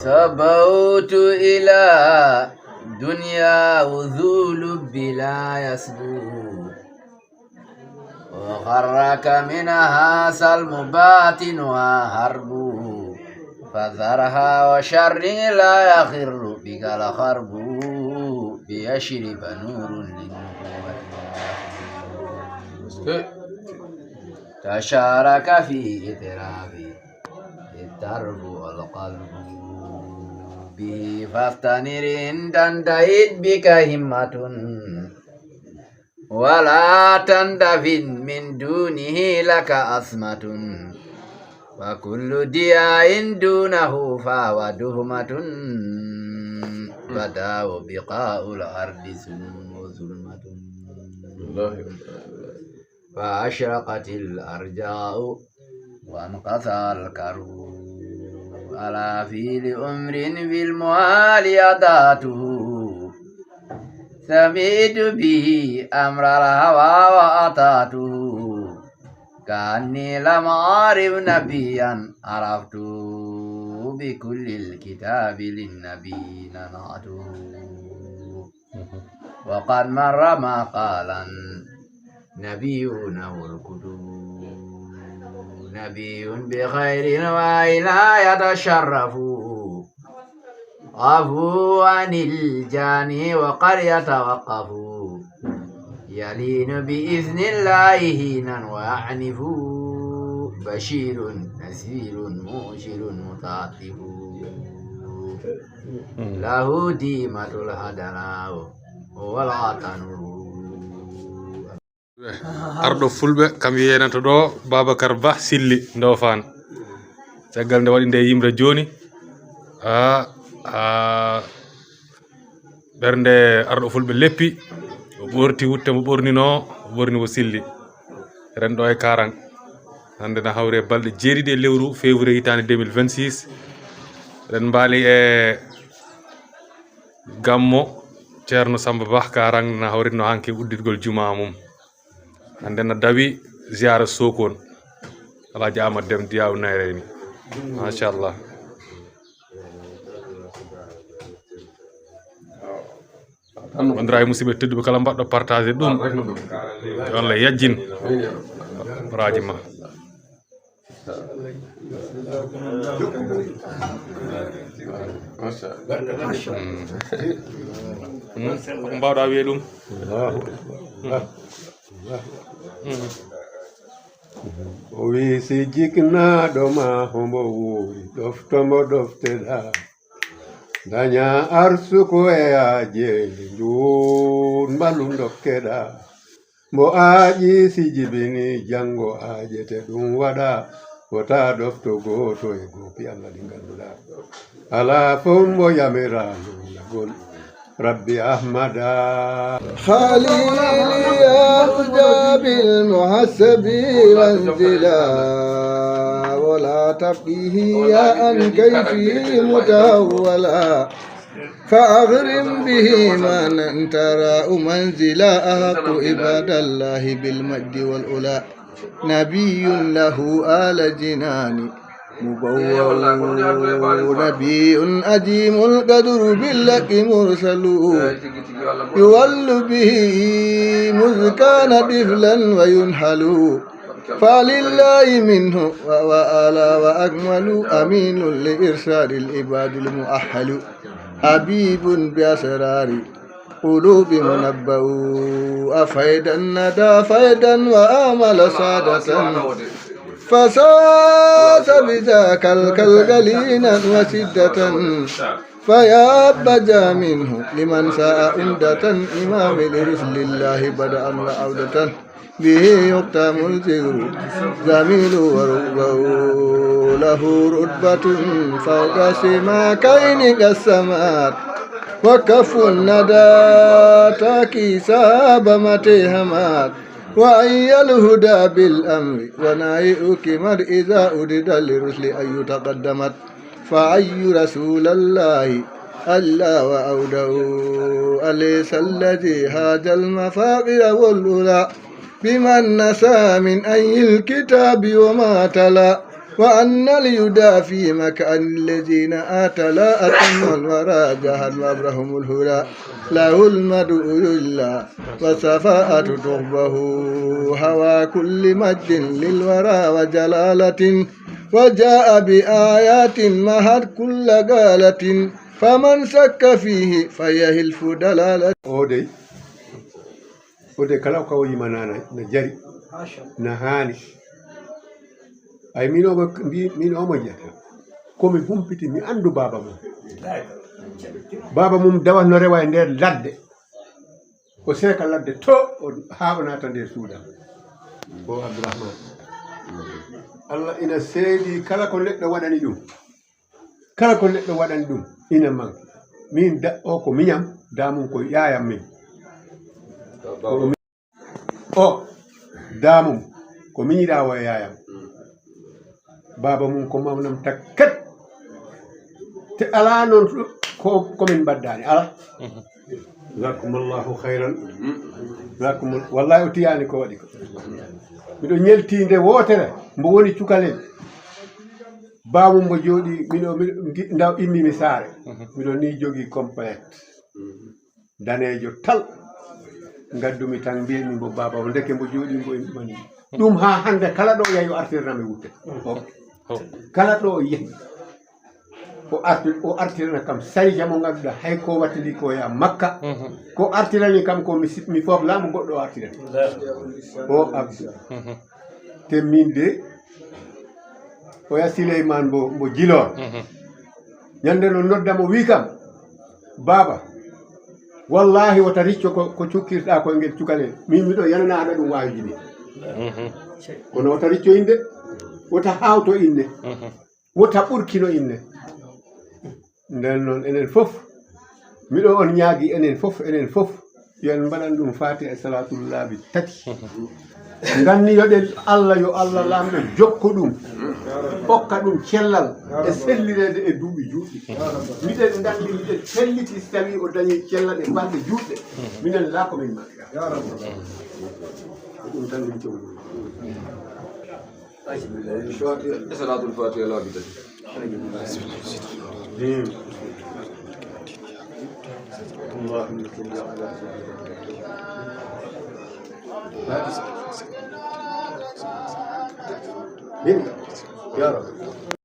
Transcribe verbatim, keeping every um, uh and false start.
صبوت إلى دنيا وذو لب لا يسبو، وغرك منها سلم باطنها حرب، فذرها وشرك لا يخر بك الخرب، بيشرب نور للنبوة. تشارك في إطرافي الدرب والقلب، به فاستنر إن تنتهد بك همة، ولا تندفن من دونه لك أسمة، فكل ضياء دونه فهو دهمة، فداه بقاع الأرض ظلم ظلمة. الله أكبر. فأشرقت الأرجاء وانقطع الكرب، على فعل أمر بالمحال أتاته، سمعت به أمر الهوى وأطعته، كأني لم أعرف نبيا عرفت، بكل الكتاب للنبي ننعته. وقد مر مقالا نبينا والكتب، نبي بخير وإلا يتشرف، عفو عن الجاني وقد يتوقف، يلين بإذن الله حينا ويعنف، بشير نذير مبشر متعطف، له ديمة الحضراء والعطن. Arɗo fulɓe kam yeynata ɗo, Babacar Ba Silli Ndofaan. Caggal nde waɗi nde yimre jooni, a, a, ɓernde arɗo fulɓe leppi, o ɓorti wutte mo ɓornino, o ɓorni mo silli. Eɗen ɗo e Karang. Hannde na hawri e balɗe jeeɗiɗi e lewru février hitaande deux mille vingt-six. Eɗen mbaali e gammo Ceerno Samba Ba Karang, na hawritno hanki udditgol jumaa mum. Hannde na dawi ziyaara Sokone. Alaaji Amadou Deme Diyaawu Nayrayni. Machallah. Wondiraa e musidɓe tedduɓe kala mbaɗɗo partagé ɗum. Yo Allah yajjin baraaji ma. Mm. Mm. Ko mbawɗa wiye ɗum? Mm. O wi si jiknaɗo ma hombo wuuri, ɗofto mo ɗofteɗa. Daña arsuku e ajeeli, njuun mbalu ndokkeɗa. Mbo aaƴi si jibini, janngo aaƴete ɗum waɗa. Wota ɗofto gooto e goopi Allah ɗi ngannduɗa. Alaa fof mbo yamira lolagol Rabbi Ahmada. خليلي يا هدى بالمحسب وانزلا، ولا تبقيه يا عن كيفي متهولا. فأغرم به من ترى منزلا، أحق عباد الله بالمجد والعلا. نبي له آل جنان مبوأ، نبي عظيم القدر بالحق مرسل، يولى به مذ كان طفلا وينحل، فلله منه وهو أعلى وأكمل، أمين لإرشاد العباد المؤهل، حبيب بأسرار قلوب منبأ، أفيض الندى فيضا وآمل سعادة، فساس بذاك الكلك لينا وشدة، فيا حبذا منه لمن سعى عمدة، إمام لرسل الله بدءا وعودة. به يختم الذكر زميل وركبه، له رتبة فوق السماكين قد سمت، وكف الندى تاكي ساب متى همت، وأي الهدى بالأمر ونهي أقيمت، إذا أريد للرسل أن تقدمت. فأي رسول الله أعلى وأودع، أليس الذي حاز المفاخر والعلا، بمن نسى من أي الكتاب وما تلا، وأن الهدى في مكان الذين آتى لا أتم الورى جهل وأبرهم الهدى له المدء يجلى وصفاءة تحبه هوى كل مجد للورى وجلالة وجاء بآيات محت كل غالة فمن شك فيه فيهلف دلالة. O dey, o dey kala ko o yima nana na jari, na haani. Ay min omo mbi min omo jiyata. Ko mi humpiti mi andu baba mum. Baba mum dawatno rewa e nder ladde. O seeka ladde to o haa o naata nder suuda. O Abdourahmane. Allah ina seedi kala ko neɗɗo waɗani ɗum. Kala ko neɗɗo waɗani ɗum ina manki. Min da o ko miñam, damum ko yaayam min. O mi- o damum ko miñiraawo e yaayam. Baba mum ko mawnam takkat. Te ala noon ko komin mbaddani ala. Jazakumullahu khairan. Jazakumul wallahi o tiyani ko waɗi ko. Miɗo ñelti nde wootere mbo woni cukalel. Bamum mbo jooɗi miɗo miɗo ndaw immi mi saare. Miɗo ni jogi complète daneejo tal. Ngaddumi tan mbiyatmi mbo baba o ndeke mbo jooɗi mbo mani ɗum haa hannde kala ɗo yahi o artirana mi wutte. Kala ɗo o yahi o arti o artirana kam sarija mo ngannduɗaa hay ko wattidi ko ya makka. Ko artirani kam ko mi si- mi fof laamu goɗɗo o artirani. O abdu te min de oya sileyman mbo mbo jilor. Ñande no nodda mo wi kam baba wallahi wota ricco ko, ko cukkirɗa koye ngel cukale min miɗo yanana aɗa ɗum wawi jini. Kono wota ricco inde wota hawto inne wota ɓurkino inne. Nden noon enen fof miɗo on ñaagi enen fof enen fof yo en mbaɗan ɗum fatiha e salatul laabi tati. Nganniyoɗen Allah yo Allah laamɗo jokko ɗum okka ɗum cellal e sellireede e duuɓi juuɗɗi. Miɗen nganndi miɗen pelliti so tawii o dañii cellal e balɗe juutɗe minen laa ko min makka. Ko ɗum tan min cewni. Salatul fatiha laabi tati. اللهم صل على سيدنا محمد. يا رب.